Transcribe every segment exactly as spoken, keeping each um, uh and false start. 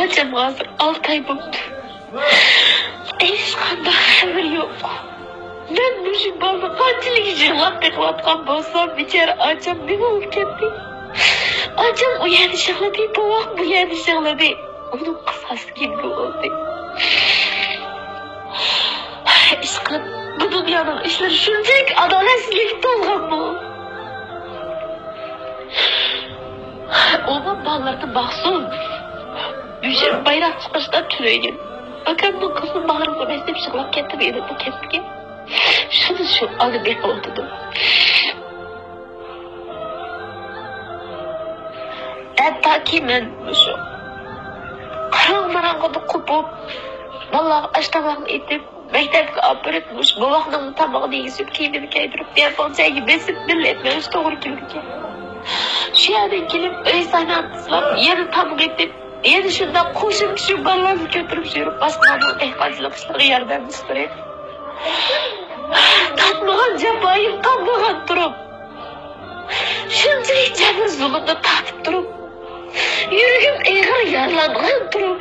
ئاچام ھازىر ئالتە ئاي بوپتۇ. ھېچقانداق خەۋىرى يوق. مەن مۇشۇ بالىنى قانچىلىك يىغلاپ بېقىۋاتقان بولسام، بىچارە ئاچام نېمە بولۇپ كەتتى؟ ئاچام ئۇ يەردە يىغلىدى، بوۋاق بۇ يەردە يىغلىدى. ئۇنىڭ قىساسى كېيىنكى بولدى. ئىشقىلىپ، بۇ دۇنيانىڭ ئىشلىرى شۇنچىلىك ئادالەتسىزلىككە تولغانمۇ؟ ئۇمۇ بالىلىرىنى باقسۇن، مۇشۇ بايراق چىقىرىشتا تۈنۈگۈن ئاكامنىڭ قىزىنى باغرىمغا باستۇرۇپ يىغلاپ كەتتىم ئېلىپ بۇ كەنتكە. شۇنى شۇ ئانا بېقىۋاتىدۇ. ھەتتاكى مەن مۇشۇ قاراڭ-ماراڭغىدە قوپۇپ، بالىلارغا ئاش تاماقنى ئېتىپ، مەكتەپكە ئاپىرىپ، مۇشۇ بوۋاقنىڭ تامىقىنى يېگۈزۈپ، كىيىمىنى كىيدۈرۈپ، تېلېفون جايىغا بېسىپ، بىللە ئېتىپ مېڭىش توغرا كېلىدىكەن. شۇ يەردىن كېلىپ، ئۆي سايمان تىزلاپ، يەنە تاماق ئېتىپ، يەنە شۇنداق قوشۇمچە شۇ بالىلارنى كۆتۈرۈپ يۈرۈپ، باشقىلارنىڭ دېھقانچىلىق ئىشلىرىغا ياردەملىشىپ تۇرۇپ، تارتمىغان جاپايىم قالمىغان تۇرۇپ، شۇنچىلىك جەبىر-زۇلۇمنى تارتىپ تۇرۇپ، يۈرىكىم ئېغىر يارىلانغان تۇرۇپ،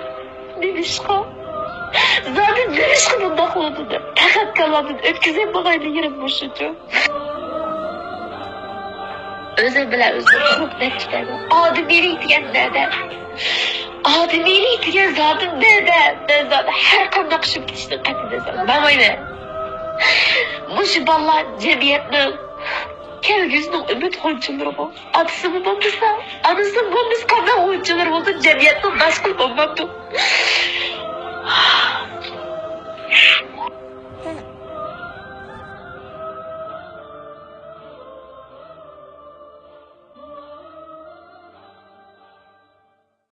نېمىشقا؟ زادى نېمىشقا بۇنداق بولدى دەپ، پەقەت كاللامدىن ئۆتكۈزەلمىگەن يېرىم مۇشۇچۇ. ئۆزۈم بىلەن ئۆزۈم تۇرۇپ نەچچە دەردە. ئادىمىيلىك دېگەن نەدە؟ ئادىمىيلىك دېگەن زادى نەدە؟ مەن زادى ھەر قانداق ئىشىم كېتىشتىن قەتئىينەزەر، ماڭمايمەن. مۇشۇ بالىلار جەمئىيەتنىڭ كەلگۈسىنىڭ ئۈمىد غۇنچىلىرىغۇ. ئاتىسىمۇ بولمىسا، ئانىسىمۇ بولمىسا، قانداق غۇنچىلىرى بولسا، جەمئىيەتنىڭ داشقىلى بولمامدۇ؟